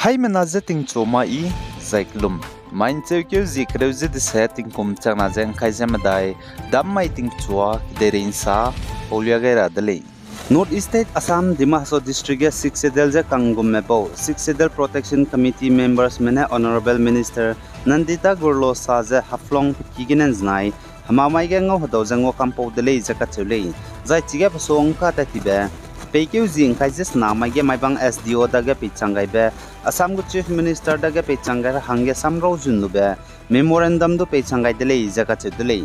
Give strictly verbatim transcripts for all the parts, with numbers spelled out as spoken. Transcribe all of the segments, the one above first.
Haimena je tingchu ma i, zai kelum. Mai ’ncheukeu zie kereu ze dese tingkum changna ze ’ngkai ze medai, dam mai tingchua, kedeirei ’nsa, paulia gai ra de lei. North East State Assam, Dima Hasao District ge Sixth Schedule ze kanggumme bau, Sixth Schedule Protection Committee membersme ne Honourable Minister Nandita Gurlo sa ze Haflong peki gene ’nzenai, hemamai ge ngau hedau ze ngua kampau de lei ze kacheu lei. Zai chige pesongka tat tibe, peikeu zie ’ngkai ze sena mai ge Maibang S D O dage peichang gaibe, Assam gu Chief Minister dage peichang gai ra hangge samrau zun lube, memorandum du peichang gai de lei ze kacheu de lei.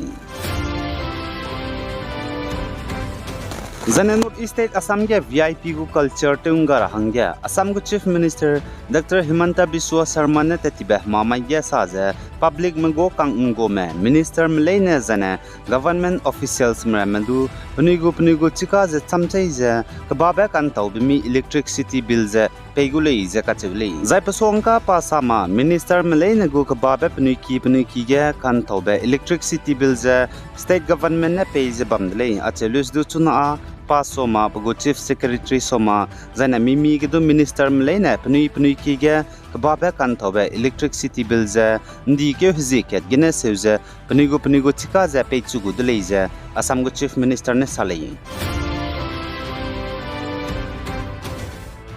Zaine North East State Assam ge V I P gu culture tew ’ngga ra hangge, Assam gu Chief Minister Doctor Himanta Biswa Sarma ne tat tibe hemamai ge sa ze, publicme gu kang ’nggome, ministerme leine zaine government officialsme ramme du, penui gu penui gu chika ze chamchei ze, kebabe ka'ntaube mi electricity bill ze, pei gu lei ze kacheu lei. Zai pesongka pa sa ma, ministerme leine gu kebabe penui ki penui ki ge ka'ntaube electricity bill ze, state government ne pei ze bam de lei, acheu lus du chuna â, pa sa ma, pe gu Chief Secretary sa ma, zaine mimi ge du ministerme leine penui penui ki ge kebabe ka'ntaube electricity bill ze, ’ndikeu hezie kat gene seu ze, penui gu penui gu chika ze peichu gu de lei ze, Assam gu Chief Minister ne sa lei.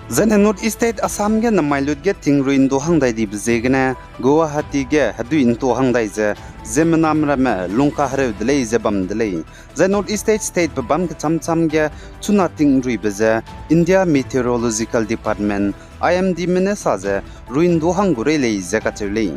Zaine North East State Assam ge namai lut ge tingrui ’ndu hang dai dibe ziegene, Guwahati ge hedui ’ntu hang dai ze, ziemmename ramme lungkahereu de lei ze bam de lei. Zai North East State, state pe bam kecham cham ge, chuna tingruibe ze, India Meteorological Department, I M Dme ne sa ze, rui ’ndu hang gu rei lei ze kacheu lei.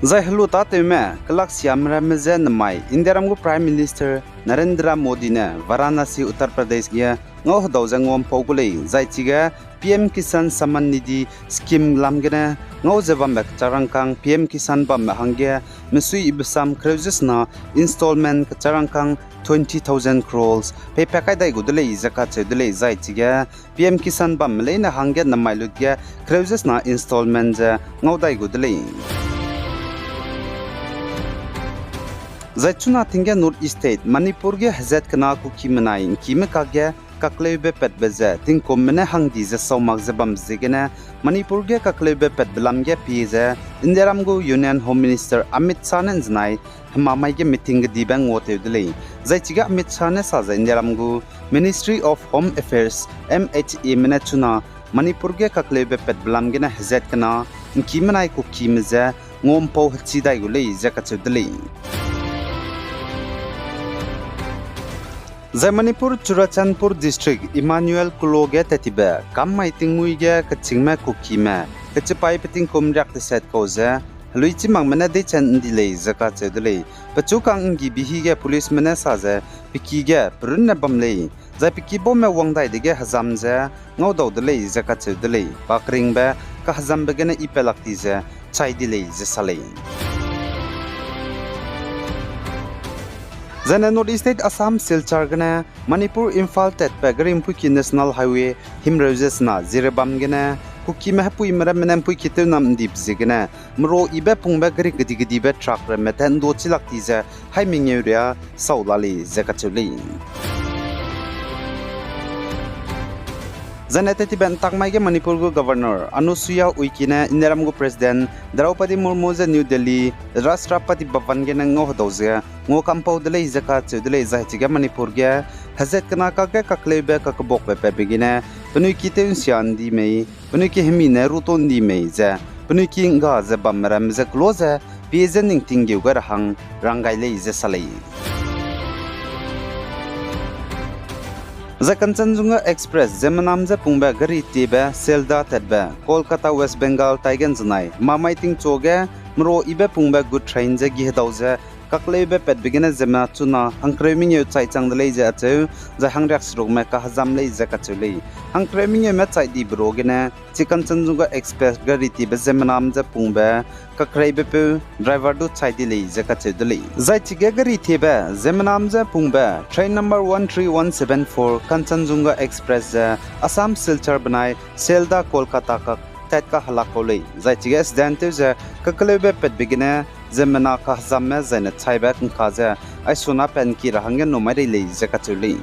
Zai helu tâtewme, kelaksiame ramme je namai, Indiaram gu Prime Minister Narendra Modi ne Varanasi, Uttar Pradesh ge ngau hedau ze nguampau gu lei, zai chige P M Kisan Samman Nidhi Scheme lam gene ngau ze bambe kecharangkang P M Kisan bambe hangge mesuibe sam kereu ze sena installment kecharangkang twenty thousand crores peipat kai dai gu de lei ze kacheu de lei, zai chige P M Kisan bamme leine hangge namai lut ge kereu ze sena installment ze ngau dai gu de lei. Zai chuna ting ge North East State, Manipur ge hezat kena Kukime nai ’ngkime kakge kakleube patbe ze tingkumme ne hang di ze sau mak ze bam ziegene, Manipur ge kakleube patbe lam ge pie ze Indiaram gu Union Home Minister Amit Shah ne ’nzenai hemamai ge meeting kedibe nguatew de lei. Zai chige Amit Shah ne sa ze Indiaram gu Ministry of Home Affairs, M H Ame ne chuna Manipur ge kakleube patbe lam gene hezat kena ’ngkime nai Kukime ze nguampau hechi dai gu lei ze kacheu de lei. Zai Manipur Churachandpur District Emmanuel Kulo ge tat tibe kam mai tingmuî ge kechîngme Kukime kechipaibe tingkum riak teset kau ze heluichimakme ne deichen ’ndi lei ze kacheu de lei. Pechu kang ’nggibe hi ge policeme ne sa ze pe ki ge perunne bam lei, zai pe ki baume wang dai dege hezam ze ngaudau de lei ze kacheu de lei. Pa keringbe kahezambe gene i pelak ti ze chai di lei ze sa lei. Zaine North East State Assam Silchar gene Manipur Imphal tatbe gari ’mpuiki National Highway himreu ze sena Jiribam gene Kukime hepuime ramme ne ’mpuiki tewnam ’ndibe ziegene mero ibe pungbe gari kedi-kedibe truck ramme te ’nduchilak ti ze hai mengeu ria sau la lei ze kacheu lei. Zaine tat tibe ’ntak mai ge Manipur gu Governor Anusuiya Uikey ne Indiaram gu President Draupadi Murmu je New Delhi Rashtrapati Bhavan gene ngau hedau ze ngua kampau de lei ze kacheu de lei, zai chige Manipur ge hezat kena kakge kakleube kakebakbe patbe gene penui ki tew ’nsia ’ndi mei, penui ki hemi ne ruto ’ndi mei ze penui ki ’ngga ze bamme ramme ze kelo ze pie ze ning tinggeu gai ra hang rang gai lei ze sa lei. Zai Kanchanjunga Express ziemmename je pungbe gari tiebe Sealdah tatbe Kolkata West Bengal tai ge ’nzenai hemamai tingchu ge mero ibe pungbe good train je gi hedau ze kakleube patbe gene ziemmena chuna hangkereu mengeu chai chang de lei ze acheu, zai hangriakserukme kahezam lei ze kacheu lei. Hangkereu mengeume chai dibe ruagene chi Kanchanjunga Express gari tiebe ziemmename je pungbe kakreibepeu driver du chai di lei ze kacheu de lei. Zai chige gari tiebe ziemmename je pungbe train number one three one seven four Kanchanjunga Express ze Assam Silchar benai Sealdah Kolkata kak tat kahelak kau lei. Zai chige accident tew ze kakleube patbe gene ziemmena kahezamme zaine chaibe ’ngka ze aisuna penki ra hangge numai rei lei ze kacheu lei.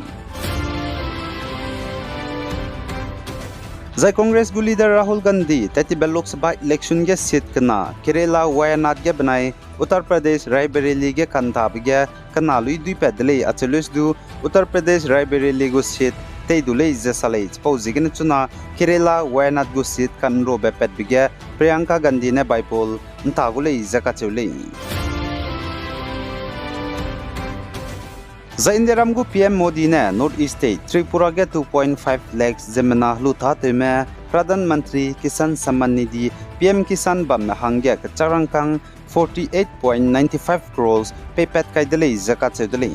Zai Congress gu leader Rahul Gandhi tetibe Lok Sabha election ge seat kena Kerala Wayanad ge benai Uttar Pradesh Raebareli ge kantabe ge kena lui duipat de lei, acheu leuse du Uttar Pradesh Raebareli gu seat tei du lei ze sa lei. Chipau ziegene chuna Kerala Wayanad gu seat kanrobe patbe ge Priyanka Gandhi ne baipol nta gu lei ze kacheu lei. Zai Indiaram gu P M Modi ne North East State Tripura ge two point five lakhs ziemmena helu tâtewme Pradhan Mantri Kisan Samman Nidhi, P M Kisan bamme hangge kechak rangkâng forty eight point nine five crores peipat kai de lei ze kacheu de lei.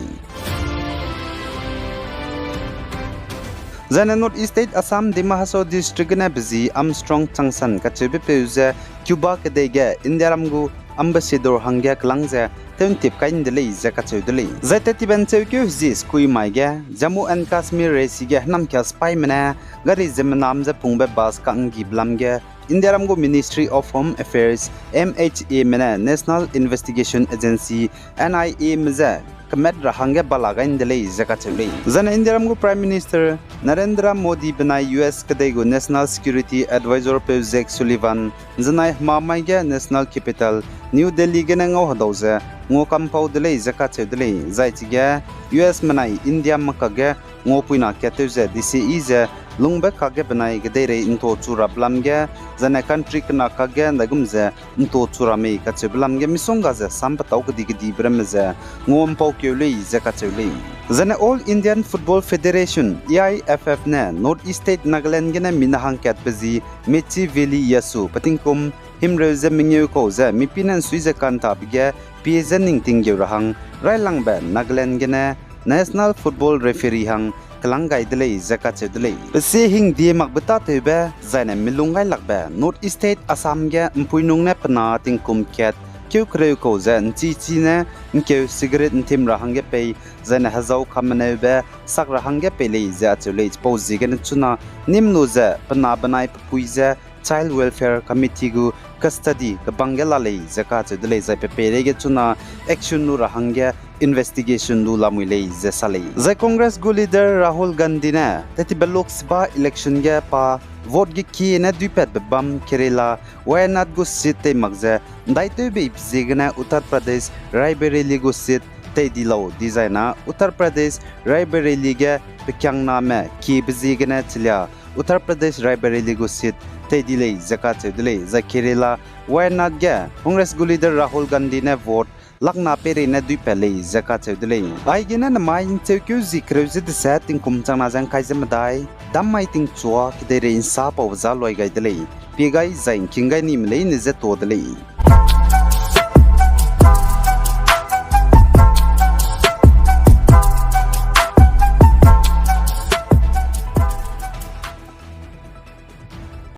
Zaine North East State Assam Dima Hasao District gene bezi Armstrong Changsan kacheube peu ze Cuba kedei ge Indiaram gu ambassador hangge kelang ze tew'ntip kai ’nde lei ze kacheu de lei. Zai tetibe ’ncheukeu hezie sekui mai ge Jammu and Kashmir reisi ge hênamkia sipaîme ne gari ziemmename je pungbe bus ka'nggibe lam ge Indiaram gu Ministry of Home Affairs, M H A me ne National Investigation Agency, N I A me je kemat ra hangge bala gai ’nde lei ze kacheu lei. Zaine Indiaram gu Prime Minister Narendra Modi benai U S kedei gu National Security Advisor peu Jake Sullivan zenai hemamai ge National Capital New Delhi gene ngau hedau ze nguakampau de lei ze kacheu de lei. Zai chige U S menai India makak ge nguapuina katew ze desiyi ze lungbe kakge benai kedeirei ’ntachu rabe lam ge, zaine country kena kakge ’ndaigum ze ’ntachu ra mei kacheube lam ge misongga ze sam petâu kedi kedibe ramme ze nguampaukeu lei ze kacheu lei. Zaine All Indian Football Federation, A I F F ne North East State Nagaland gene mina hangkatbe zi Mechi Valley Yasu pe tingkum himreu ze mengeu kau ze mipine ’nsui ze kantabe ge pie ze ning tinggeu ra hang railangbe Nagaland gene National Football Referee hang kelang gai de lei ze kacheu de lei. Pe sie hingdie makbe tâtewbe zaine milung gailakbe North East State Assam ge ’mpuinung ne pe na tingkum kat keu kereu kau ze ’nchichi ne ’ngkeu cigarette ’ntim ra hangge pei, zaine hezau kameneube sak ra hangge pei lei ze acheu lei. Chipau ziegene chuna nîm lu ze pe na benai pe pui ze Child Welfare Committee gu custody kebang ge la lei ze kacheu de lei, zai pe peireige chuna action lu ra hangge investigation lu lamui lei ze sa lei. Zai Congress gu leader Rahul Gandhi ne tetibe Lok Sabha election ge pa vote ge kiene duipatbe bam Kerala Wayanad gu seat tei mak ze ’ndaitewbeibe ziegene Uttar Pradesh Raebareli gu seat tei di lau dizai na Uttar Pradesh Raebareli ge pekiangname kiebe ziegene chilia Uttar Pradesh Raebareli gu seat tei di lei ze kacheu de lei. Zai Kerala Wayanad ge Congress gu leader Rahul Gandhi ne vote lakna peireine duipat lei ze kacheu de lei. Aigene nemai ’ncheukeu zi kereu ze dese tingkum changna ze ’ngkai ze medai, dam mai tingchua kedeirei ’nsa paube za luai gai de lei. Pie gai zai ’ngking gai nime leine je tuâ de lei.